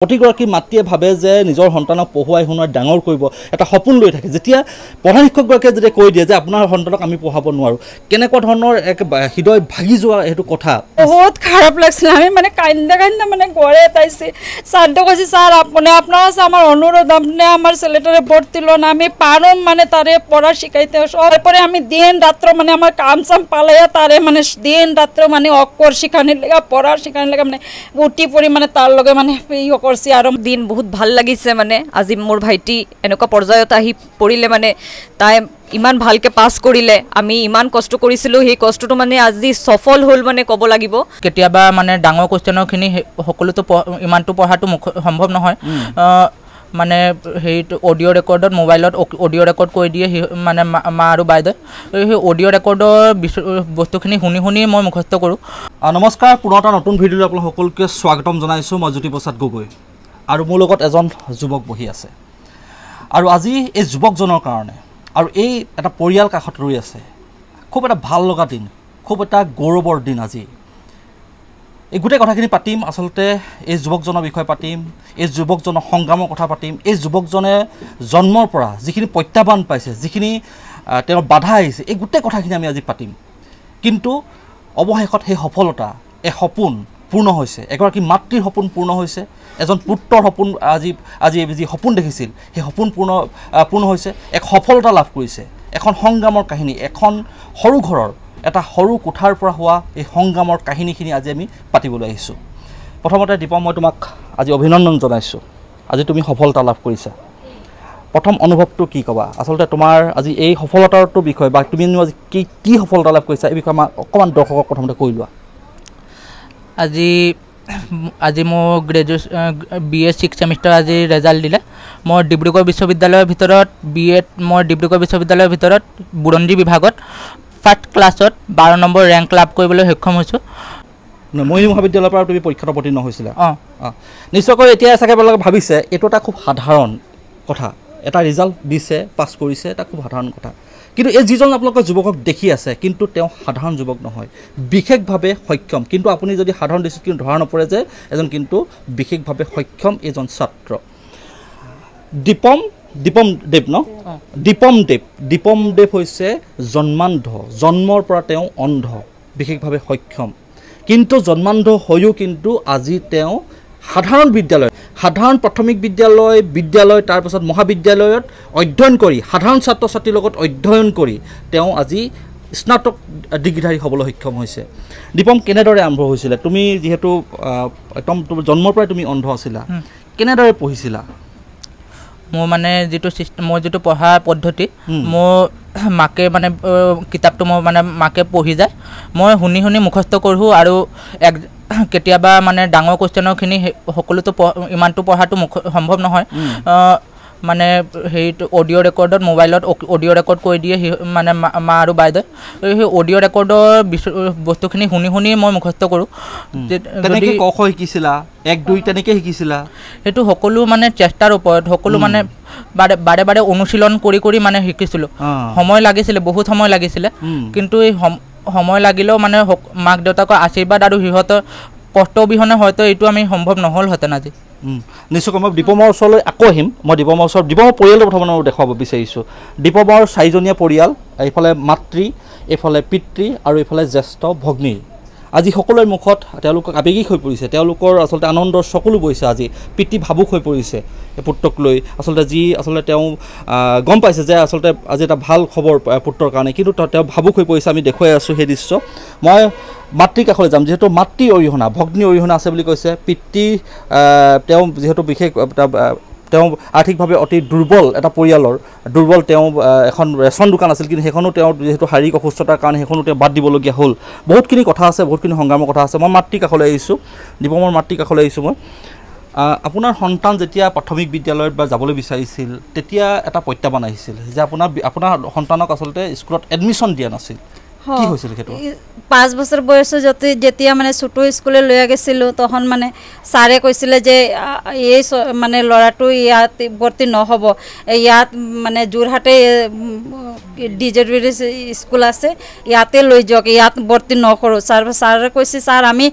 প্ৰতিগৰাকী মাতৃয়ে ভাবে যে নিজৰ সন্তানক পঢ়ুৱাই শুনোৱাই ডাঙৰ কৰিব এটা সপোন লৈ থাকে। যেতিয়া প্ৰধান শিক্ষকগৰাকীয়ে যেতিয়া কৈ দিয়ে যে আপোনাৰ সন্তানক আমি পঢ়াব নোৱাৰোঁ, কেনেকুৱা ধৰণৰ এক হৃদয় ভাগি যোৱা সেইটো কথা। বহুত খাৰাপ লাগছিল। আমি মানে কান্দা কান্দা মানে ঘৰে তাইছি স্যাৰটো কৈছে, স্যাৰ আপুনি আপোনাৰ কাছে আমার অনুরোধ, আপনি আমার ছেলেটারে ভর্তি লোন, আমি পারম মানে তারে পড়া শিখাইতে। তারপরে আমি দিন রাত্র মানে আমার কাম চাম পালাইয়া তারে মানে দিন রাত্র মানে অক্ষর শিখানির লেগা পড়া শিখানির লেগা মানে উঠি পড়ি মানে তার লগে মানে ইয়ে করছি। আর দিন বহুত ভাল লাগিছে মানে আজি মোৰ ভাইটি এনেকুৱা পৰ্যায়ত আহি পৰিলে, মানে তাই ইমান ভালকৈ পাছ কৰিলে, আমি ইমান কষ্ট কৰিছিলোঁ, সেই কষ্টটো মানে আজি সফল হ'ল মানে ক'ব লাগিব। কেতিয়াবা মানে ডাঙৰ কুৱেশ্যনৰখিনি সকলোতো ইমানটো পঢ়াটো মুখ সম্ভৱ নহয়, মানে হেৰিটো অডিঅ' ৰেকৰ্ডত মোবাইলত অডিঅ' ৰেকৰ্ড কৰি দিয়ে মানে মা আৰু বাইদেৱে, সেই অডিঅ' ৰেকৰ্ডৰ বস্তুখিনি শুনি শুনি মই মুখস্থ কৰোঁ। নমস্কাৰ, পুনৰ এটা নতুন ভিডিঅ'লৈ আপোনালোক সকলোকে স্বাগতম জনাইছোঁ। মই জ্যোতিপ্ৰসাদ গগৈ আৰু মোৰ লগত এজন যুৱক বহি আছে আৰু আজি এই যুৱকজনৰ কাৰণে আৰু এই এটা পৰিয়াল কাষত ৰৈ আছে। খুব এটা ভাল লগা দিন, খুব এটা গৌৰৱৰ দিন আজি। এই গোটেই কথাখিনি পাতিম, আচলতে এই যুৱকজনৰ বিষয়ে পাতিম, এই যুৱকজনৰ সংগ্ৰামৰ কথা পাতিম, এই যুৱকজনে জন্মৰ পৰা যিখিনি প্ৰত্যাহ্বান পাইছে, যিখিনি তেওঁৰ বাধা আহিছে, এই গোটেই কথাখিনি আমি আজি পাতিম। কিন্তু অৱশেষত সেই সফলতা, এই সপোন পূৰ্ণ হৈছে, এগৰাকী মাতৃৰ সপোন পূৰ্ণ হৈছে, এজন পুত্ৰৰ সপোন আজি আজি যি সপোন দেখিছিল সেই সপোন পূৰ্ণ হৈছে, এক সফলতা লাভ কৰিছে। এখন সংগ্ৰামৰ কাহিনী, এখন সৰু ঘৰৰ এটা সৰু কোঠাৰ পৰা হোৱা এই সংগ্ৰামৰ কাহিনীখিনি আজি আমি পাতিবলৈ আহিছোঁ। প্ৰথমতে দীপম, মই তোমাক আজি অভিনন্দন জনাইছোঁ, আজি তুমি সফলতা লাভ কৰিছা। প্ৰথম অনুভৱটো কি ক'বা? আচলতে তোমাৰ আজি এই সফলতাটোৰ বিষয়ে বা তুমি আজি কি কি সফলতা লাভ কৰিছা এই বিষয়ে আমাক অকণমান দৰ্শকক প্ৰথমতে কৈ লোৱা। আজি মোৰ গ্ৰেজুৱেশ্যন BA 6 semester আজি ৰেজাল্ট দিলে। মই ডিব্ৰুগড় বিশ্ববিদ্যালয়ৰ ভিতৰত বি এত মই ডিব্ৰুগড় বিশ্ববিদ্যালয়ৰ ভিতৰত বুৰঞ্জী বিভাগত ফাৰ্ষ্ট ক্লাছত 12 নম্বৰ ৰেংক লাভ কৰিবলৈ সক্ষম হৈছোঁ। মহিলা মহাবিদ্যালয়ৰ পৰা তুমি পৰীক্ষাত অৱতীৰ্ণ হৈছিলা? অঁ। অঁ, নিশ্চয়কৈ এতিয়া চাগে আপোনালোকে ভাবিছে এইটো এটা খুব সাধাৰণ কথা, এটা ৰিজাল্ট দিছে, পাছ কৰিছে, এটা খুব সাধাৰণ কথা। কিন্তু এই যিজন আপোনালোকৰ যুৱকক দেখি আছে, কিন্তু তেওঁ সাধাৰণ যুৱক নহয়, বিশেষভাৱে সক্ষম। কিন্তু আপুনি যদি সাধাৰণ দৃষ্টিত কিন্তু ধৰা নপৰে যে এজন কিন্তু বিশেষভাৱে সক্ষম এইজন ছাত্ৰ। দীপম দেৱ ন? দীপম দেৱ হৈছে জন্মান্ধ, জন্মৰ পৰা তেওঁ অন্ধ, বিশেষভাৱে সক্ষম। কিন্তু জন্মান্ধ হৈও কিন্তু আজি তেওঁ সাধাৰণ বিদ্যালয়, সাধাৰণ প্ৰাথমিক বিদ্যালয়, বিদ্যালয়, তাৰপাছত মহাবিদ্যালয়ত অধ্যয়ন কৰি, সাধাৰণ ছাত্ৰ ছাত্ৰীৰ লগত অধ্যয়ন কৰি তেওঁ আজি স্নাতক ডিগ্ৰীধাৰী হ'বলৈ সক্ষম হৈছে। দীপম, কেনেদৰে আৰম্ভ হৈছিলে? তুমি যিহেতু একদম জন্মৰ পৰাই তুমি অন্ধ আছিলা, কেনেদৰে পঢ়িছিলা? মোৰ মানে যিটো চিষ্টেম, মোৰ যিটো পঢ়া পদ্ধতি, মোৰ মাকে মানে কিতাপটো মোৰ মানে মাকে পঢ়ি যায়, মই শুনি শুনি মুখস্থ কৰোঁ। আৰু এক কেতিয়াবা মানে ডাঙৰ কুৱেশ্যনৰখিনি সকলোতো ইমানটো পঢ়াটো মুখ সম্ভৱ নহয়, মানে হেৰিটো অডিঅ' ৰেকৰ্ডত মোবাইলত অডিঅ' ৰেকৰ্ড কৰি দিয়ে মানে মা আৰু বাইদেৱে, সেই অডিঅ' ৰেকৰ্ডৰ বস্তুখিনি শুনি শুনি মই মুখস্থ কৰোঁ। তেনেকৈ ক খ শিকিছিলা, 1 2 তেনেকৈ শিকিছিলা? সেইটো সকলো মানে চেষ্টাৰ ওপৰত, সকলো মানে বাৰে বাৰে অনুশীলন কৰি কৰি মানে শিকিছিলোঁ। সময় লাগিছিলে, বহুত সময় লাগিছিলে, কিন্তু এই সময় লাগিলেও মানে মাক দেউতাকৰ আশীৰ্বাদ আৰু সিহঁতৰ কষ্ট অবিহনে হয়তো এইটো আমি সম্ভৱ নহ'লহেঁতেন আজি। নিশ্চয়কৈ মই দীপমৰ ওচৰলৈ আকৌ আহিম। মই দীপমৰ ওচৰত দীপমৰ পৰিয়ালটো প্ৰথমে মই দেখুৱাব বিচাৰিছোঁ। দীপমৰ চাৰিজনীয়া পৰিয়াল, এইফালে মাতৃ, এইফালে পিতৃ আৰু এইফালে জ্যেষ্ঠ ভগ্নী। আজি সকলোৰে মুখত তেওঁলোকক আৱেগিক হৈ পৰিছে, তেওঁলোকৰ আচলতে আনন্দৰ চকুলো বৈছে। আজি পিতৃ ভাবুক হৈ পৰিছে এই পুত্ৰক লৈ। আচলতে যি আচলতে তেওঁ গম পাইছে যে আচলতে আজি এটা ভাল খবৰ পুত্ৰৰ কাৰণে, কিন্তু তেওঁ ভাবুক হৈ পৰিছে। আমি দেখুৱাই আছোঁ সেই দৃশ্য। মই মাতৃৰ কাষলৈ যাম, যিহেতু মাতৃ অৰিহণা, ভগ্নী অৰিহণা আছে বুলি কৈছে। পিতৃ তেওঁ যিহেতু বিশেষ তেওঁ আৰ্থিকভাৱে অতি দুৰ্বল এটা পৰিয়ালৰ, দুৰ্বল তেওঁ এখন ৰেচন দোকান আছিল, কিন্তু সেইখনো তেওঁ যিহেতু শাৰীৰিক অসুস্থতাৰ কাৰণে সেইখনো তেওঁ বাদ দিবলগীয়া হ'ল। বহুতখিনি কথা আছে, বহুতখিনি সংগ্ৰামৰ কথা আছে। মই মাতৃৰ কাষলৈ আহিছোঁ, দীপমৰ মাতৃৰ কাষলৈ আহিছোঁ মই। আপোনাৰ সন্তান যেতিয়া প্ৰাথমিক বিদ্যালয়ত বা যাবলৈ বিচাৰিছিল, তেতিয়া এটা প্ৰত্যাহ্বান আহিছিল যে আপোনাৰ সন্তানক আচলতে স্কুলত এডমিশ্যন দিয়া নাছিল। কি হৈছিল সেইটো? 5 বছৰ বয়সত যেতিয়া মানে ছোটো স্কুলে লৈ গৈছিলোঁ, তখন মানে ছাৰে কৈছিলে যে এই মানে ল'ৰাটো ইয়াত ভৰ্তি নহ'ব, ইয়াত মানে যোৰহাটে ডিজেবিৰ স্কুল আছে ইয়াতে লৈ যাওক, ইয়াত ভৰ্তি নকৰোঁ। ছাৰ ছাৰে কৈছে ছাৰ আমি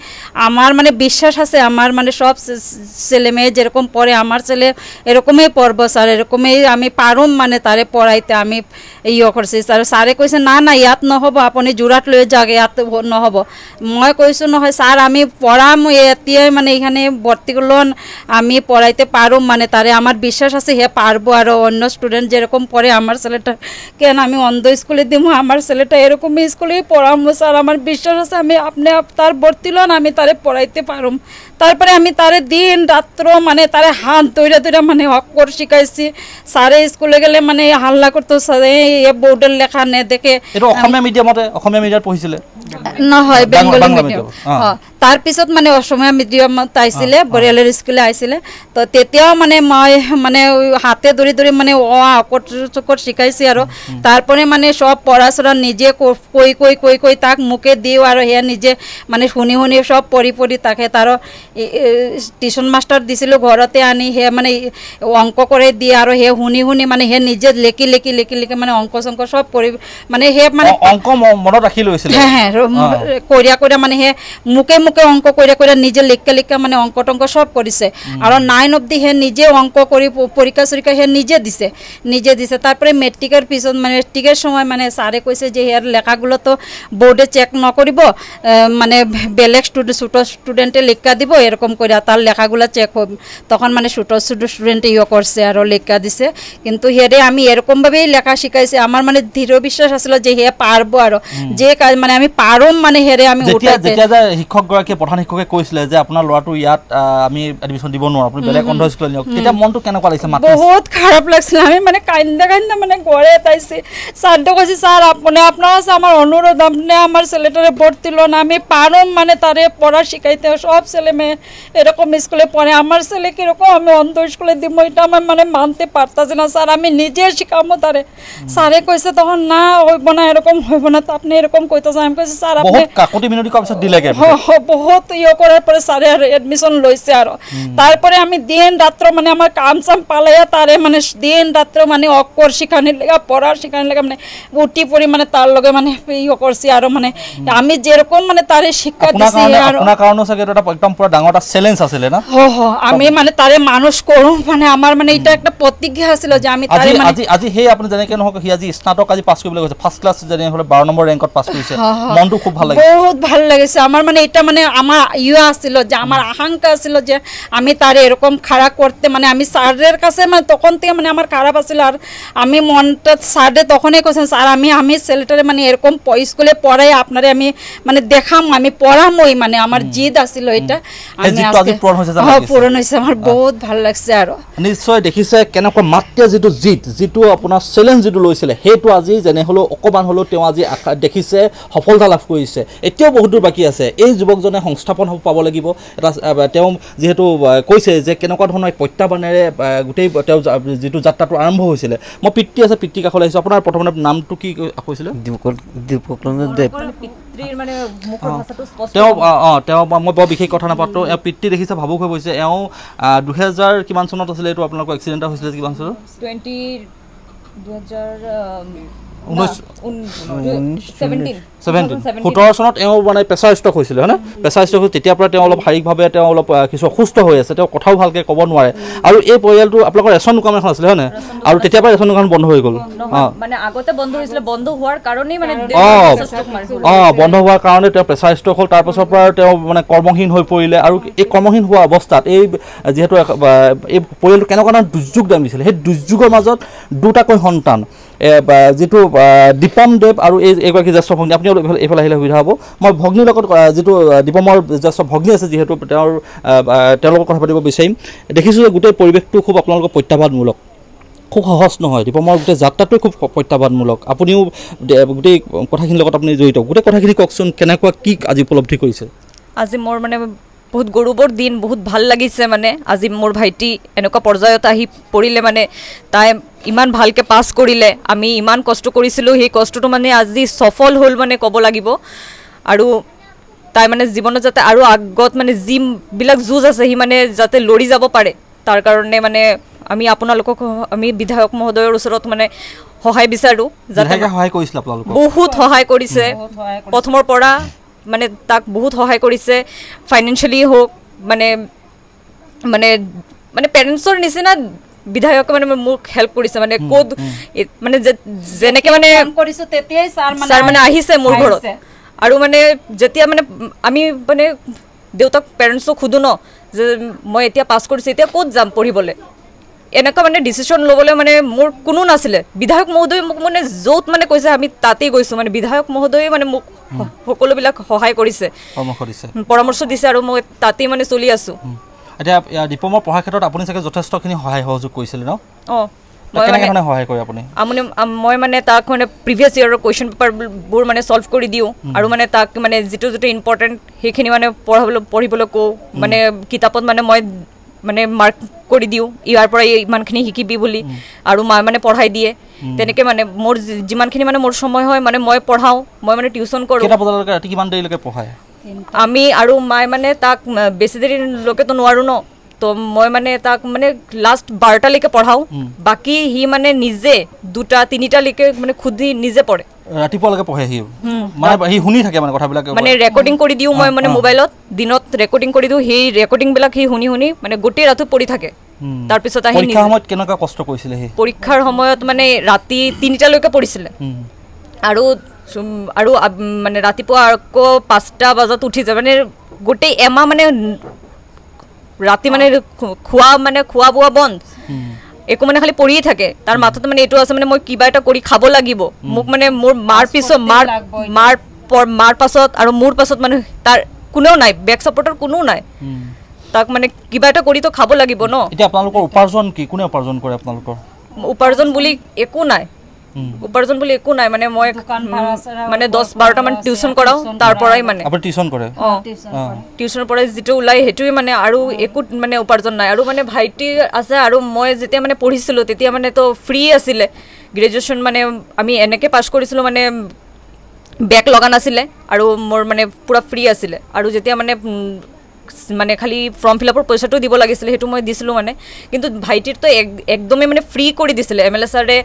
আমাৰ মানে বিশ্বাস আছে, আমাৰ মানে সব ছেলে মেয়ে যেরকম পড়ে আমার ছেলে এরকমই পড়ব স্যার, এরকমই আমি পারুম মানে তারে পড়াইতে আমি ইয়ে করছি। স্যাৰ ছাৰে কৈছে না না ইয়াত নহ'ব, আপুনি যোৰহাট লৈ যাওক, ইয়াত নহ'ব। মই কৈছোঁ নহয় ছাৰ আমি পঢ়াম এতিয়াই মানে এইখানে ভৰ্তি লোন আমি পঢ়াইতে পাৰোঁ মানে তাৰে আমাৰ বিশ্বাস আছে সে পারবো, আর অন্য স্টুডেন্ট যেরকম পড়ে আমার ছেলেটা কেন আমি অন্ধ স্কুলে দিব, আমার ছেলেটা এরকমই স্কুলেই পড়ামো স্যার, আমার বিশ্বাস আছে আমি আপনি তার ভর্তি লোন আমি তারে পড়াইতে পারুম। তারপরে আমি তারে দিন রাত্র মানে তারে হাত দৈরা দৈরা মানে অক্ষর শিখাইছি। স্যারে স্কুলে গেলে মানে হাল্লা করতো, স্যার এই বোর্ডের লেখা নে দেখে। এটা অসমীয়া মিডিয়ামতে, অসমীয়া মিডিয়াত পঢ়িছিলে? নহয়, বেংগলী মিডিয়াম। তাৰপিছত মানে অসমীয়া মিডিয়ামত আহিছিলে, বৰিয়ালৰ স্কুলে আহিছিলে। তো তেতিয়াও মানে মই মানে হাতে ধৰি ধৰি মানে অ আ চকৰ শিকাইছি। আৰু তারপরে মানে সব পড়াশোনা নিজে কই কই কই কই তাক মুখে দিও, আর হে নিজে মানে শুনি শুনি সব পঢ়ি পঢ়ি তাকে তার টিউশন মাস্টার দিছিলোঁ ঘৰতে আনি হে মানে অঙ্ক কৰে দিয়ে, আৰু হে শুনি শুনি মানে হে নিজে লেখি লেখি লেখি লেখি মানে অঙ্ক চঙ্ক সব কৰি মানে হে মানে অঙ্ক মনত ৰাখি লৈছিলে। হ্যাঁ হ্যাঁ, করিয়া করিয়া মানে হে মুখে মুখে অঙ্ক করিয়া করিয়া নিজে লিখকে লিখকে মানে অঙ্ক টঙ্ক সব কৰিছে। আৰু 9 অবধি হে নিজে অঙ্ক কৰি পৰীক্ষা চৰীক্ষা হে নিজে দিছে, নিজে দিছে। তারপরে মেট্রিকের পিছত মানে মেট্রিকের সময় মানে স্যারে কৈছে যে ইয়ার লেখাগুলো তো বোর্ডে চেক নকৰিব, মানে বেলেগ ষ্টুডেন্ট ছোটো স্টুডেন্টে লেখা দিব এরকম করে তার লেখাগুলো চেক হবে। তখন মানে ছোটো ছোটো স্টুডেন্টে ইয়ে করছে আর লেখা দিছে। কিন্তু হেরে আমি এরকমভাবেই লেখা শিখাইছি, আমার মানে দৃঢ় বিশ্বাস আছিল যে হে পারবো, আর যে কাজ মানে আমি পারম মানে হেৰে আমি উঠাইতে। যেতিয়া যে শিক্ষকগৰাকীয়ে প্ৰধান শিক্ষকে কৈছিলে যে আপোনাৰ ল'ৰাটো ইয়াত আমি এডমিশ্যন দিব নোৱাৰোঁ, আপুনি বেলেগ অন্ধ স্কুলত নিয়ক, তেতিয়া মনটো কেনেকুৱা লাগিছে? বহুত খারাপ লাগছিল। আমি মানে কান্দা কান্দা মানে ঘরে তাইছি। স্যারটা কৈছে স্যার আপনি আপনার কাছে আমার অনুরোধ, আপনি আমার ছেলেটারে ভর্তি লোন, আমি পারম মানে তারে পড়া শিখাইতে, সব ছেলে মেয়ে এরকম স্কুলে পড়ে, আমার ছেলে কিরকম আমি অন্ধ স্কুলে দিব এটা আমার মানে মানতে পারতাছি না স্যার, আমি নিজে শিখামো তারে। স্যারে কৈছে তখন না হইব না, এরকম হইব না, তো আপনি এরকম কইতেছেন। আমি কৈছি স্যার আপনি কাকতি মিনতি কৰাৰ পিছত দিলেগে বহুত ইয়ে করার পরে স্যারে আর এডমিশন লইছে। আর তারপরে আমি দিন রাত্র মানে আমার কাম চাম পালাইয়া তারে মানে দিন রাত্র মানে অক্ষর শিখানির লেগা পড়ার শিখানির লেগা মানে উঠি পড়ি মানে তার লগে মানে ইয়ে করছি। আর মানে আমি যেরকম মানে তারে শিক্ষা দিছি, আর আপোনাৰ কাৰণেও চাগে এটা একদম পুৰা ডাঙৰ এটা চ্যালেঞ্জ আছিলে না? হ হ, আমি মানে তাৰে মানুষ কৰুম মানে আমাৰ মানে এটা একটা প্ৰতিজ্ঞা আছিল যে আমি তারে মানে আজি আজি সেই আপুনি যেনেকে নহওক সি আজি স্নাতক আজি পাছ কৰিবলৈ গৈছে, ফাৰ্ষ্ট ক্লাছ যেনে হলে 12 নম্বৰ ৰেংকত পাছ কৰিছে, মনটো খুব ভাল লাগিছে, বহুত ভাল লাগিছে। আমার মানে এটা মানে আমার ইয়ে আছিল যে আমার আকাঙ্ক্ষা ছিল যে আমি তারে এরকম খারাপ করতে মানে আমি স্যারের কাছে মানে তখন থেকে মানে আমার খারাপ আছিল। আর আমি মনটা স্যারে তখনই কৈছেন স্যার আমি আমি ছেলেটারে মানে এরকম স্কুলে পড়াই আপনারে আমি মানে দেখাম, আমি পড়ামই, মানে আমার জিদ আছিল এটা। আমি পূরণ হয়েছে, আমার বহুত ভাল লাগছে। আর নিশ্চয় দেখিছে কেনেকুৱা মাতৃয়ে যিটো জিদ, যিটো আপোনাৰ চেলেঞ্জ যিটো লৈছিলে সেইটো আজি যেনে হ'লেও অকণমান হ'লেও তেওঁ আজি দেখিছে সফলতা লাভ কৰিছে। এতিয়াও বহুত দূৰ বাকী আছে। এই যুৱকজনে সংস্থাপন পাব লাগিব। এটা তেওঁ যিহেতু কৈছে যে কেনেকুৱা ধৰণৰ প্ৰত্যাহ্বানেৰে গোটেই তেওঁ যিটো যাত্ৰাটো আৰম্ভ হৈছিলে। মই পিতৃ আছে, পিতৃ কাষলৈ আহিছোঁ। আপোনাৰ প্ৰথমতে নামটো কি কৈছিলে? তেওঁ তেওঁ মই বৰ বিশেষ কথা নাপাতোঁ। এওঁ পিতৃ দেখিছে ভাবুক হৈ গৈছে। এওঁ 2000 কিমান চনত আছিলে এইটো আপোনালোকৰ এক্সিডেণ্ট এটা হৈছিলে কিমান চনত? 2017 চনত এওঁ মানে প্ৰেছাৰ ষ্ট্ৰক হৈছিলে, হয়নে? প্ৰেছাৰ ষ্ট্ৰক হৈছিল, তেতিয়াৰ পৰা তেওঁ অলপ শাৰীৰিকভাৱে তেওঁ অলপ কিছু অসুস্থ হৈ আছে, তেওঁ কথাও ভালকৈ ক'ব নোৱাৰে। আৰু এই পৰিয়ালটো আপোনালোকৰ ৰেচন দোকান এখন আছিলে, হয়নে? আৰু তেতিয়াৰ পৰা ৰেচন দোকান বন্ধ হৈ গ'ল। অঁ, বন্ধ হোৱাৰ কাৰণে তেওঁ প্ৰেছাৰ ষ্ট্ৰক হ'ল। তাৰপাছৰ পৰা তেওঁ মানে কৰ্মহীন হৈ পৰিলে। আৰু এই কৰ্মহীন হোৱা অৱস্থাত এই যিহেতু এই পৰিয়ালটো কেনেকুৱা ধৰণৰ দুৰ্যোগ নামিছিলে, সেই দুৰ্যোগৰ মাজত দুটাকৈ সন্তান, যিটো দীপম দেৱ আৰু এই এগৰাকী জ্যেষ্ঠ ভগ্নী, আপুনি অলপ এইফালে আহিলে সুবিধা হ'ব। মই ভগ্নীৰ লগত যিটো দীপমৰ জ্যেষ্ঠ ভগ্নী আছে যিহেতু তেওঁৰ লগত কথা পাতিব বিচাৰিম। দেখিছোঁ যে গোটেই পৰিৱেশটো খুব আপোনালোকৰ প্ৰত্যাহ্বানমূলক, খুব সহজ নহয়। দীপমৰ গোটেই যাত্ৰাটোৱে খুব প্ৰত্যাহ্বানমূলক। আপুনিও গোটেই কথাখিনিৰ লগত আপুনি জড়িত। গোটেই কথাখিনি কওকচোন, কেনেকুৱা কি আজি উপলব্ধি কৰিছে? আজি মোৰ মানে বহুত গৌৰৱৰ দিন, বহুত ভাল লাগিছে। মানে আজি মোৰ ভাইটি এনেকুৱা পৰ্যায়ত আহি পৰিলে, মানে তাই ইমান ভালকৈ পাছ কৰিলে, আমি ইমান কষ্ট কৰিছিলোঁ, সেই কষ্টটো মানে আজি সফল হ'ল মানে ক'ব লাগিব। আৰু তাই মানে জীৱনত যাতে আৰু আগত মানে যিবিলাক যুঁজ আছে সি মানে যাতে লৰি যাব পাৰে, তাৰ কাৰণে মানে আমি আপোনালোকক, আমি বিধায়ক মহোদয়ৰ ওচৰত মানে সহায় বিচাৰোঁ যাতে সহায় কৰিছিল আপোনালোকক বহুত সহায় কৰিছে প্ৰথমৰ পৰা মানে তাক বহুত সহায় কৰিছে ফাইনেন্সিয়েলি হওক মানে মানে মানে পেৰেণ্টছৰ নিচিনা বিধায়কে মানে মোক হেল্প কৰিছে মানে ক'ত মানে যেনেকৈ মানে কৰিছোঁ তেতিয়াই ছাৰ মানে আহিছে মোৰ ঘৰত আৰু মানে যেতিয়া মানে আমি মানে দেউতাক পেৰেণ্টছক সোধোঁ ন যে মই এতিয়া পাছ কৰিছোঁ এতিয়া ক'ত যাম পঢ়িবলৈ এনেকুৱা মানে ডিচিশ্যন ল'বলৈ মানে মোৰ কোনো নাছিলে বিধায়ক মহোদয়ে মোক মানে য'ত মানে কৈছে আমি তাতেই গৈছোঁ মানে বিধায়ক মহোদয়ে মানে মোক সকলোবিলাক সহায় কৰিছে পৰামৰ্শ দিছে আৰু মই তাতেই মানে চলি আছোঁ এতিয়া দীপমৰ পঢ়াৰ ক্ষেত্ৰত আপুনি চাগে যথেষ্টখিনি সহায় সহযোগ কৰিছিলে ন অঁ কেনেধৰণে সহায় কৰে আপুনি মই মানে তাক মানে প্ৰিভিয়াছ ইয়েৰৰ কুৱেশ্যন পেপাৰবোৰ মানে ছল্ভ কৰি দিওঁ আৰু মানে তাক মানে যিটো যিটো ইম্পৰ্টেণ্ট সেইখিনি মানে পঢ়িবলৈ কওঁ মানে কিতাপত মানে মই মানে মাৰ্ক কৰি দিওঁ ইয়াৰ পৰা ইমানখিনি শিকিবি বুলি আৰু মা মানে পঢ়াই দিয়ে তেনেকৈ মানে মোৰ যিমানখিনি মানে মোৰ সময় হয় মানে মই পঢ়াওঁ মই মানে টিউশ্যন কৰোঁ কেইটা বজালৈকে ৰাতি কিমান দেৰিলৈকে পঢ়ায় আমি আৰু মায়ে মানে তাক বেছি দেৰিলৈকেতো নোৱাৰোঁ ন তো মই মানে তাক মানে লাষ্ট 12টালৈকে পঢ়াওঁ বাকী সি মানে নিজে 2টা 3টালৈকে মানে খুদি নিজে পঢ়ে ৰাতিপুৱালৈকে পঢ়ে সি মানে সি শুনি থাকে মানে কথাবিলাক মানে ৰেকৰ্ডিং কৰি দিওঁ মই মানে মোবাইলত দিনত ৰেকৰ্ডিং কৰি দিওঁ সেই ৰেকৰ্ডিংবিলাক সি শুনি শুনি মানে গোটেই ৰাতি পঢ়ি থাকে তাৰপিছত আহি পৰীক্ষাৰ সময়ত কেনেকুৱা কষ্ট কৰিছিলে সি পৰীক্ষাৰ সময়ত মানে ৰাতি 3টালৈকে পঢ়িছিলে আৰু আৰু মানে ৰাতিপুৱা আকৌ 5টা বজাত উঠি যায় মানে গোটেই এমাহ মানে ৰাতি মানে খোৱা বোৱা বন্ধ একো মানে খালি পঢ়িয়ে থাকে তাৰ মাথাত মানে এইটো আছে মানে মই কিবা এটা কৰি খাব লাগিব মোক মানে মোৰ মাৰ পিছত মাৰ পাছত আৰু মোৰ পাছত মানে তাৰ কোনেও নাই বেক ছাপৰ্টাৰ কোনো নাই তাক মানে কিবা এটা কৰি তো খাব লাগিব ন এতিয়া আপোনালোকৰ উপাৰ্জন কি কোনে উপাৰ্জন কৰে আপোনালোকৰ উপাৰ্জন বুলি একো নাই উপাৰ্জন বুলি একো নাই মানে মই মানে 10-12টা মান টিউশ্যন কৰাওঁ তাৰ পৰাই মানে আপুনি টিউশ্যন কৰে অঁ টিউশ্যনৰ পৰাই যিটো ওলাই সেইটোৱে মানে আৰু একো মানে উপাৰ্জন নাই আৰু মানে ভাইটি আছে আৰু মই যেতিয়া মানে পঢ়িছিলোঁ তেতিয়া মানে তো ফ্ৰী আছিলে গ্ৰেজুৱেশ্যন মানে আমি এনেকৈ পাছ কৰিছিলোঁ মানে বেক লগা নাছিলে আৰু মোৰ মানে পূৰা ফ্ৰী আছিলে আৰু যেতিয়া মানে মানে খালি ফৰ্ম ফিল আপৰ পইচাটো দিব লাগিছিলে সেইটো মই দিছিলোঁ মানে কিন্তু ভাইটিৰতো একদমেই মানে ফ্ৰী কৰি দিছিলে এম এল এ ছাৰে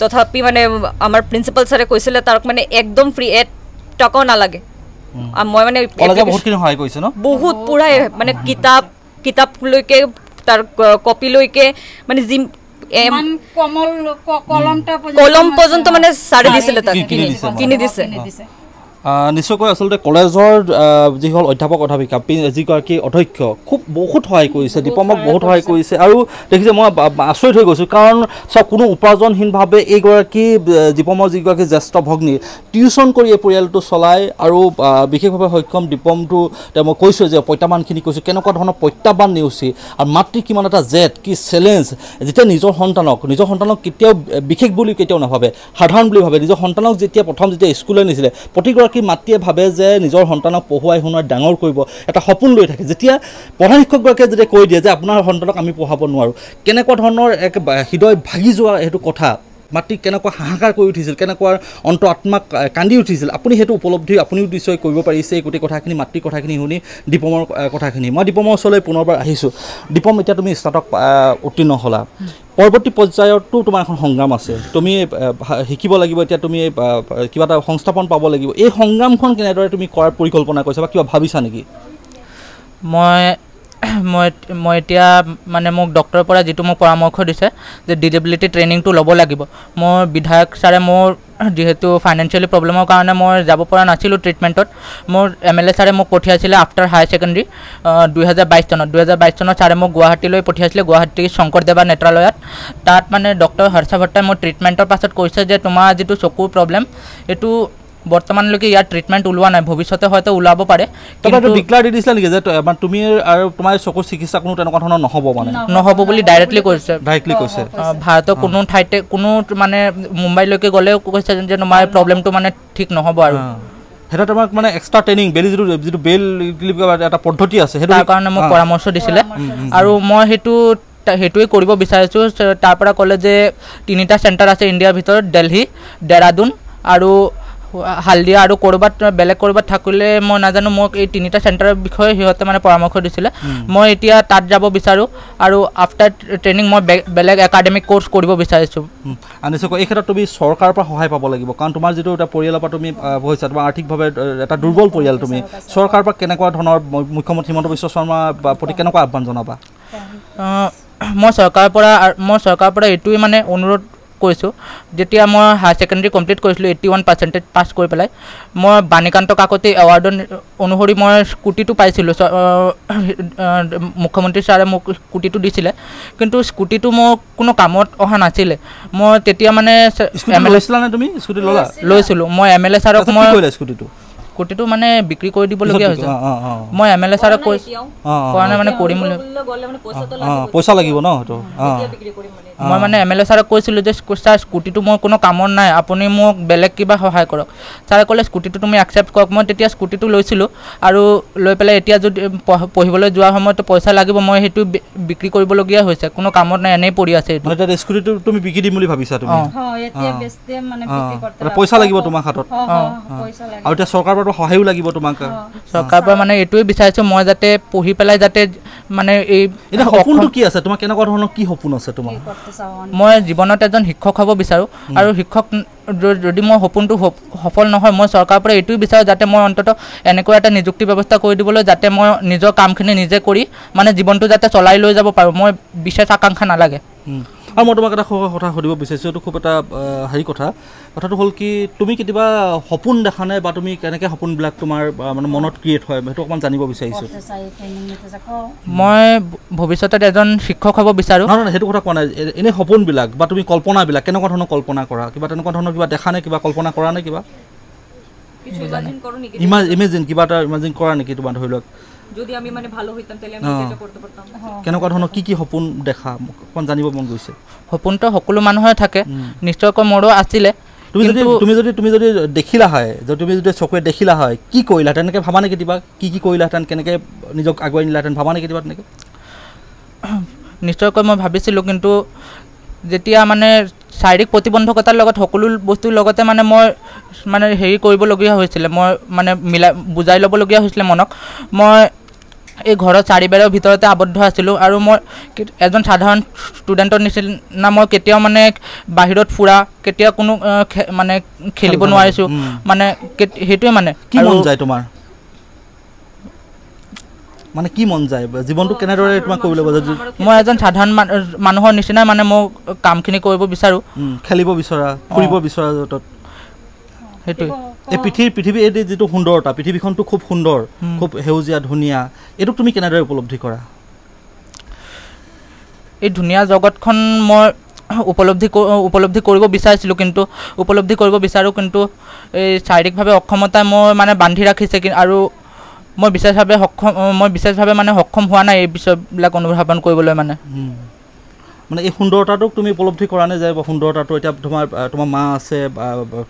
তথাপি মানে আমাৰ প্ৰিন্সিপাল ছাৰে কৈছিলে তাক মানে একদম ফ্ৰী 1 টকাও নালাগে মই মানে বহুত পূৰাই মানে কিতাপলৈকে তাৰ কপিলৈকে মানে যি কলম পৰ্যন্ত মানে ছাৰে দিছিলে তাক কিনি দিছে নিশ্চয়কৈ আচলতে কলেজৰ যিসকল অধ্যাপক অধ্যাপিকা যিগৰাকী অধ্যক্ষ খুব বহুত সহায় কৰিছে দীপমক বহুত সহায় কৰিছে আৰু দেখিছে মই আচৰিত হৈ গৈছোঁ কাৰণ চাওক কোনো উপাৰ্জনহীনভাৱে এইগৰাকী দীপমৰ যিগৰাকী জ্যেষ্ঠ ভগ্নী টিউশ্যন কৰি এই পৰিয়ালটো চলায় আৰু বিশেষভাৱে সক্ষম দীপমটো তেওঁ মই কৈছোঁ যে প্ৰত্যাহ্বানখিনি কৈছোঁ কেনেকুৱা ধৰণৰ প্ৰত্যাহ্বান নেওচি আৰু মাতৃ কিমান এটা জেদ কি চেলেঞ্জ যেতিয়া নিজৰ সন্তানক কেতিয়াও বিশেষ বুলি কেতিয়াও নাভাবে সাধাৰণ বুলি ভাবে নিজৰ সন্তানক যেতিয়া প্ৰথম যেতিয়া স্কুললৈ নিছিলে প্ৰতিগৰাকী মাতৃয়ে ভাবে যে নিজৰ সন্তানক পঢ়ুৱাই শুনোৱাই ডাঙৰ কৰিব এটা সপোন লৈ থাকে যেতিয়া প্ৰধান শিক্ষকগৰাকীয়ে যেতিয়া কৈ দিয়ে যে আপোনাৰ সন্তানক আমি পঢ়াব নোৱাৰোঁ কেনেকুৱা ধৰণৰ এক হৃদয় ভাগি যোৱা সেইটো কথা মাতৃ কেনেকুৱা হাহাকাৰ কৰি উঠিছিল কেনেকুৱা অন্ত আত্মাক কান্দি উঠিছিল আপুনি সেইটো উপলব্ধি আপুনিও নিশ্চয় কৰিব পাৰিছে এই গোটেই কথাখিনি মাতৃৰ কথাখিনি শুনি দীপমৰ কথাখিনি মই দীপমৰ ওচৰলৈ পুনৰবাৰ আহিছোঁ দীপম এতিয়া তুমি স্নাতক উত্তীৰ্ণ হ'লা পৰৱৰ্তী পৰ্যায়তো তোমাৰ এখন সংগ্ৰাম আছে তুমি শিকিব লাগিব এতিয়া তুমি কিবা এটা সংস্থাপন পাব লাগিব এই সংগ্ৰামখন কেনেদৰে তুমি কৰাৰ পৰিকল্পনা কৰিছা বা কিবা ভাবিছা নেকি মই মই মই এতিয়া মানে মোক ডক্টৰৰ পৰা যিটো মোক পৰামৰ্শ দিছে যে ডিজেবিলিটি ট্ৰেইনিংটো ল'ব লাগিব মোৰ বিধায়ক ছাৰে মোৰ যিহেতু ফাইনেন্সিয়েলি প্ৰব্লেমৰ কাৰণে মই যাব পৰা নাছিলোঁ ট্ৰিটমেণ্টত মোৰ এম এল এ ছাৰে মোক পঠিয়াইছিলে আফটাৰ হায়াৰ ছেকেণ্ডেৰী 2022 চনত 2022 চনত ছাৰে মোক গুৱাহাটীলৈ পঠিয়াইছিলে গুৱাহাটী শংকৰদেৱা নেত্ৰালয়ত তাত মানে ডক্টৰ হৰ্ষ ভট্টাই মোৰ ট্ৰিটমেণ্টৰ পাছত কৈছে যে তোমাৰ যিটো চকুৰ প্ৰব্লেম এইটো বৰ্তমানলৈকে ইয়াৰ ট্ৰিটমেণ্ট ওলোৱা নাই ভৱিষ্যতে হয়তো ওলাব পাৰে কিন্তু ডিক্লেয়াৰ দি দিছিলা নেকি যে তুমি আৰু তোমাৰ চকুৰ চিকিৎসা কোনো তেনেকুৱা ধৰণৰ নহ'ব মানে নহ'ব বুলি ডাইৰেক্টলি কৈছে ভাৰতৰ কোনো ঠাইতে কোনো মানে মুম্বাইলৈকে গ'লেও কৈছে যে তোমাৰ প্ৰব্লেমটো মানে ঠিক নহ'ব আৰু সেইটো তোমাক মানে এক্সট্ৰা ট্ৰেইনিং বেলি যিটো বেল এটা পদ্ধতি আছে সেইটো তাৰ কাৰণে মোক পৰামৰ্শ দিছিলে আৰু মই সেইটোৱে কৰিব বিচাৰিছোঁ তাৰ পৰা ক'লে যে 3টা চেণ্টাৰ আছে ইণ্ডিয়াৰ ভিতৰত দেলহি, দেৰাদুন আৰু হালদিয়া আৰু ক'ৰবাত বেলেগ ক'ৰবাত থাকিলে মই নাজানো। মোক এই 3টা চেণ্টাৰৰ বিষয়ে সিহঁতে মানে পৰামৰ্শ দিছিলে। মই এতিয়া তাত যাব বিচাৰোঁ আৰু আফটাৰ ট্ৰেইনিং মই বেলেগ একাডেমিক কোৰ্চ কৰিব বিচাৰিছোঁ। নিশ্চয়কৈ এই ক্ষেত্ৰত তুমি চৰকাৰৰ পৰা সহায় পাব লাগিব, কাৰণ তোমাৰ যিটো এটা পৰিয়ালৰ পৰা তুমি হৈছা, তোমাৰ আৰ্থিকভাৱে এটা দুৰ্বল পৰিয়াল, তুমি চৰকাৰৰ পৰা কেনেকুৱা ধৰণৰ মুখ্যমন্ত্ৰী হিমন্ত বিশ্ব শৰ্মাৰ প্ৰতি কেনেকুৱা আহ্বান জনাবা? মই চৰকাৰৰ পৰা এইটোৱে মানে অনুৰোধ কৰিছোঁ, যেতিয়া মই হায়াৰ ছেকেণ্ডেৰী কমপ্লিট কৰিছিলোঁ 81% পাছ কৰি পেলাই মই বাণীকান্ত কাকতি এৱাৰ্ডৰ অনুসৰি মই স্কুটিটো পাইছিলোঁ। মুখ্যমন্ত্ৰী ছাৰে মোক স্কুটিটো দিছিলে, কিন্তু স্কুটিটো মোৰ কোনো কামত অহা নাছিলে। মই তেতিয়া মানে লৈছিলোঁ, মই এম এল এ ছাৰক মই স্কুটিটো মানে বিক্ৰী কৰি দিবলগীয়া হৈছে। মই এম এল এ ছাৰক কৈছোঁ কোৱা নাই মানে কৰিম বুলি, পইচা লাগিব ন সেইটো। মই মানে এম এল এ ছাৰক কৈছিলোঁ যে ছাৰ স্কুটিটো মোৰ কোনো কামত নাই, আপুনি মোক বেলেগ কিবা সহায় কৰক। ছাৰে ক'লে স্কুটিটো তুমি একচেপ্ট কৰক। মই তেতিয়া স্কুটিটো লৈছিলোঁ আৰু লৈ পেলাই এতিয়া যদি পঢ়িবলৈ যোৱাৰ সময়তো পইচা লাগিব, মই সেইটো বিক্ৰী কৰিবলগীয়া হৈছে, কোনো কামত নাই, এনেই পৰি আছে। স্কুটিটো তুমি বিক্ৰী দিম বুলি ভাবিছা তুমি? পইচা লাগিব তোমাৰ হাতত, আৰু এতিয়া চৰকাৰৰ পৰা সহায়ো লাগিব তোমাক। চৰকাৰৰ পৰা মানে এইটোৱে বিচাৰিছোঁ মই যাতে পঢ়ি পেলাই যাতে মানে এই সপোনটো কি আছে তোমাৰ, কেনেকুৱা ধৰণৰ কি সপোন আছে তোমাৰ? মই জীৱনত এজন শিক্ষক হ'ব বিচাৰোঁ আৰু শিক্ষক যদি মই সপোনটো সফল নহয়, মই চৰকাৰৰ পৰা এইটোৱে বিচাৰোঁ যাতে মই অন্ততঃ এনেকুৱা এটা নিযুক্তি ব্যৱস্থা কৰি দিবলৈ, যাতে মই নিজৰ কামখিনি নিজে কৰি মানে জীৱনটো যাতে চলাই লৈ যাব পাৰোঁ। মই বিশেষ আকাংক্ষা নালাগে। আৰু মই তোমাক এটা কথা সুধিব বিচাৰিছোঁ, এইটো খুব এটা হেৰি কথা, কথাটো হ'ল কি তুমি কেতিয়াবা সপোন দেখা নাই বা তুমি কেনেকৈ সপোনবিলাক তোমাৰ মানে মনত ক্ৰিয়েট হয়, সেইটো অকণমান জানিব বিচাৰিছোঁ। মই ভৱিষ্যতত এজন শিক্ষক হ'ব বিচাৰোঁ। নহয় নহয়, সেইটো কথা কোৱা নাই, এনেই সপোনবিলাক বা তুমি কল্পনাবিলাক কেনেকুৱা ধৰণৰ কল্পনা কৰা, কিবা তেনেকুৱা ধৰণৰ কিবা দেখা নে, কিবা কল্পনা কৰা নে, কিবা ইমেজিন, কিবা এটা ইমেজিন কৰা নেকি তোমাৰ? ধৰি লওক যদি আমি মানে ভালো হইতাম তাহলে আমি এটা কৰতে পাৰতাম, কেনেকুৱা ধৰণৰ কি কি সপোন দেখা, অকণ জানিব মন গৈছে। সপোনটো সকলো মানুহৰে থাকে, নিশ্চয়কৈ মোৰো আছিলে। তুমি যদি দেখিলা হয়, যদি তুমি যদি চকুৰে দেখিলা হয় কি কৰিলাহেঁতেন, তেনেকৈ ভাবা নে কেতিয়াবা কি কি কৰিলাহেঁতেন, কেনেকৈ নিজক আগুৱাই নিলাহেঁতেন, ভাবা নে কেতিয়াবা তেনেকৈ? নিশ্চয়কৈ মই ভাবিছিলোঁ, কিন্তু যেতিয়া মানে শাৰীৰিক প্ৰতিবন্ধকতাৰ লগত সকলো বস্তুৰ লগতে মানে মই মানে হেৰি কৰিবলগীয়া হৈছিলে, মই মানে মিলাই বুজাই ল'বলগীয়া হৈছিলে মনক। মই এই ঘৰৰ চাৰিবেৰৰ ভিতৰতে আবদ্ধ আছিলোঁ আৰু মই এজন সাধাৰণ ষ্টুডেণ্টৰ নিচিনা মই কেতিয়াও মানে বাহিৰত ফুৰা, কেতিয়াও কোনো মানে খেলিব নোৱাৰিছোঁ, মানে সেইটোৱে মানে। কি মন যায় তোমাৰ, মানে কি মন যায় জীৱনটো কেনেদৰে তোমাক কৰিব লাগিব? মই এজন সাধাৰণ মানুহৰ নিচিনা মানে মই কামখিনি কৰিব বিচাৰোঁ, খেলিব বিচৰা, ফুৰিব বিচৰা, য'ত সেইটোৱে। এই পৃথিৱী এই যিটো সুন্দৰতা, পৃথিৱীখনটো খুব সুন্দৰ, খুব সেউজীয়া ধুনীয়া, এইটোক তুমি কেনেদৰে উপলব্ধি কৰা? এই ধুনীয়া জগতখন মই উপলব্ধি কৰিব বিচাৰিছিলোঁ, কিন্তু উপলব্ধি কৰিব বিচাৰোঁ, কিন্তু এই শাৰীৰিকভাৱে অক্ষমতাই মই মানে বান্ধি ৰাখিছে আৰু মই বিশেষভাৱে মানে সক্ষম হোৱা নাই এই বিষয়বিলাক অনুধাৱন কৰিবলৈ। মানে মানে এই সুন্দৰতাটোক তুমি উপলব্ধি কৰা নাই যে সুন্দৰতাটো এতিয়া তোমাৰ মা আছে,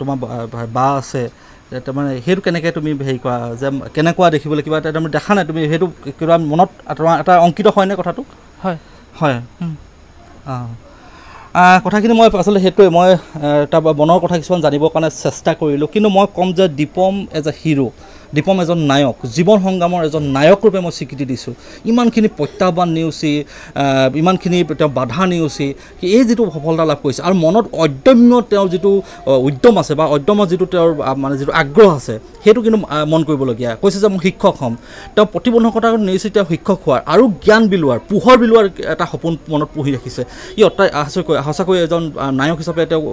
তোমাৰ বা আছে, মানে সেইটো কেনেকৈ তুমি হেৰি কৰা যে কেনেকুৱা দেখিবলৈ কিবা এটা দেখা নাই তুমি, সেইটো কিবা মনত এটা অংকিত হয়নে কথাটো? হয় হয়। কথাখিনি মই আচলতে সেইটোৱে মই তাৰ মনৰ কথা কিছুমান জানিবৰ কাৰণে চেষ্টা কৰিলোঁ, কিন্তু মই ক'ম যে Dipam as a hero, Dipam এজন নায়ক, জীৱন সংগ্ৰামৰ এজন নায়ক ৰূপে মই স্বীকৃতি দিছোঁ। ইমানখিনি প্ৰত্যাহ্বান নেওচি, ইমানখিনি তেওঁ বাধা নেওচি এই যিটো সফলতা লাভ কৰিছে, আৰু মনত অদম্য তেওঁৰ যিটো উদ্যম আছে বা অদম্য যিটো তেওঁৰ মানে যিটো আগ্ৰহ আছে, সেইটো কিন্তু মন কৰিবলগীয়া। কৈছে যে মই শিক্ষক হ'ম, তেওঁ প্ৰতিবন্ধকতা নেওচি তেওঁ শিক্ষক হোৱাৰ আৰু জ্ঞান বিলোৱাৰ, পোহৰ বিলোৱাৰ এটা সপোন মনত পুহি ৰাখিছে। ই সঁচাকৈ এজন নায়ক হিচাপে তেওঁক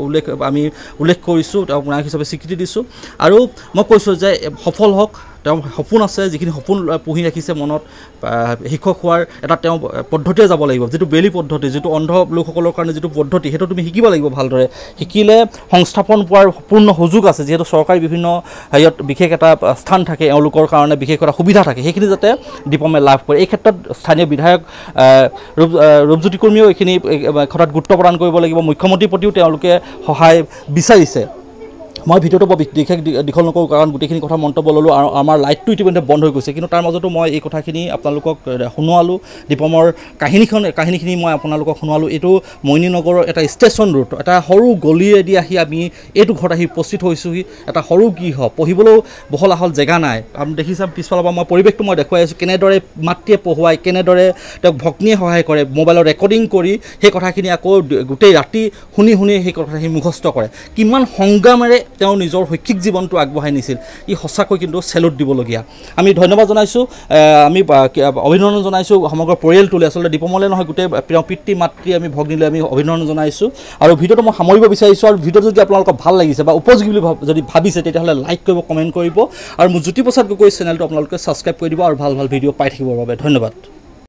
আমি উল্লেখ কৰিছোঁ, তেওঁক নায়ক হিচাপে স্বীকৃতি দিছোঁ। আৰু মই কৈছোঁ যে সফল হওক, তেওঁ সপোন আছে, যিখিনি সপোন পুহি ৰাখিছে মনত, শিক্ষক হোৱাৰ এটা তেওঁ পদ্ধতিৰে যাব লাগিব, যিটো বেলি পদ্ধতি, যিটো অন্ধ লোকসকলৰ কাৰণে যিটো পদ্ধতি, সেইটো তুমি শিকিব লাগিব ভালদৰে। শিকিলে সংস্থাপন পোৱাৰ পূৰ্ণ সুযোগ আছে, যিহেতু চৰকাৰী বিভিন্ন হেৰিয়ত বিশেষ এটা স্থান থাকে, এওঁলোকৰ কাৰণে বিশেষ এটা সুবিধা থাকে, সেইখিনি যাতে দীপমে লাভ কৰে। এই ক্ষেত্ৰত স্থানীয় বিধায়ক ৰূপজ্যোতি কুৰ্মীয়েও এইখিনি কথাত গুৰুত্ব প্ৰদান কৰিব লাগিব। মুখ্যমন্ত্ৰীৰ প্ৰতিও তেওঁলোকে সহায় বিচাৰিছে। মই ভিডিঅ'টো বৰ বিশেষ দীঘল নকৰোঁ, কাৰণ গোটেইখিনি কথা মন্তব্য ল'লোঁ আৰু আমাৰ লাইটটো ইতিমধ্যে বন্ধ হৈ গৈছে। কিন্তু তাৰ মাজতো মই এই কথাখিনি আপোনালোকক শুনোৱালোঁ, দীপমৰ কাহিনীখিনি মই আপোনালোকক শুনোৱালোঁ। এইটো মণিনগৰৰ এটা ষ্টেচন ৰোড, এটা সৰু গলিয়েদি আহি আমি এইটো ঘৰত আহি উপস্থিত হৈছোঁহি। এটা সৰু গৃহ, পঢ়িবলৈও বহল আহল জেগা নাই। আপুনি দেখিছে পিছফালৰ পৰা মই পৰিৱেশটো মই দেখুৱাই আছোঁ, কেনেদৰে মাতৃয়ে পঢ়ুৱাই, কেনেদৰে তেওঁক ভগ্নীয়ে সহায় কৰে, মোবাইলত ৰেকৰ্ডিং কৰি সেই কথাখিনি আকৌ গোটেই ৰাতি শুনি শুনি সেই কথাখিনি মুখস্থ কৰে। কিমান সংগ্ৰামেৰে তেওঁ নিজৰ শৈক্ষিক জীৱনটো আগবঢ়াই নিছিল, ই সঁচাকৈ কিন্তু চেলুট দিবলগীয়া। আমি ধন্যবাদ জনাইছোঁ, আমি অভিনন্দন জনাইছোঁ সমগ্ৰ পৰিয়ালটোলৈ। আচলতে দীপমলৈ নহয়, গোটেই তেওঁ পিতৃ মাতৃ আমি ভগ্নীলৈ আমি অভিনন্দন জনাইছোঁ। আৰু ভিডিঅ'টো মই সামৰিব বিচাৰিছোঁ। আৰু ভিডিঅ'টো যদি আপোনালোকক ভাল লাগিছে বা উপযোগী বুলি যদি ভাবিছে, তেতিয়াহ'লে লাইক কৰিব, কমেণ্ট কৰিব আৰু মোৰ জ্যোতিপ্ৰসাদ গগৈ চেনেলটো আপোনালোকে ছাবস্ক্ৰাইব কৰি দিব আৰু ভাল ভাল ভিডিঅ' পাই থাকিবৰ বাবে ধন্যবাদ।